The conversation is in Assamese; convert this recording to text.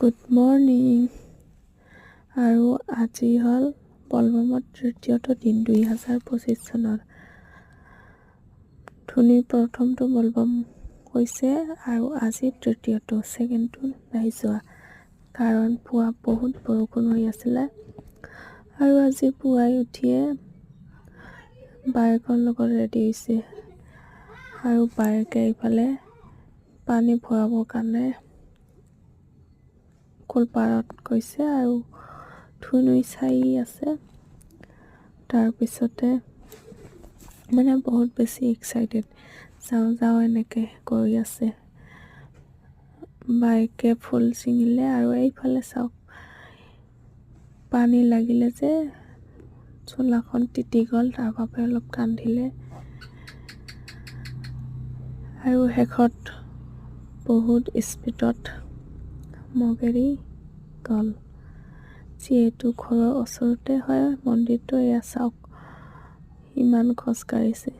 Good morning. আৰু আজি হ'ল বলবমৰ তৃতীয়টো দিন, 2025 চনৰ। ধুনীৰ প্ৰথমটো বলবম হৈছে আৰু আজি তৃতীয়টো। ছেকেণ্ডটো নাই যোৱা, কাৰণ পুৱা বহুত বৰষুণ হৈ আছিলে। আৰু আজি পুৱাই উঠিয়ে বায়েকৰ লগত ৰেডি হৈছে আৰু বায়েকে এইফালে পানী ভৰাবৰ কাৰণে কুলপাৰত গৈছে আৰু ধুনুই চাই আছে। তাৰপিছতে মানে বহুত বেছি এক্সাইটেড, যাওঁ যাওঁ এনেকৈ কৰি আছে। বায়েকে ফুল ছিঙিলে আৰু এইফালে চাওক, পানী লাগিলে যে চোলাখন তিতি গ'ল, তাৰ বাবে অলপ কান্দিলে। আৰু শেষত বহুত স্পীডত মগেৰি গ'ল, যিহেতু ঘৰৰ ওচৰতে হয় মন্দিৰটো। এয়া চাওক, ইমান খোজকাঢ়িছে।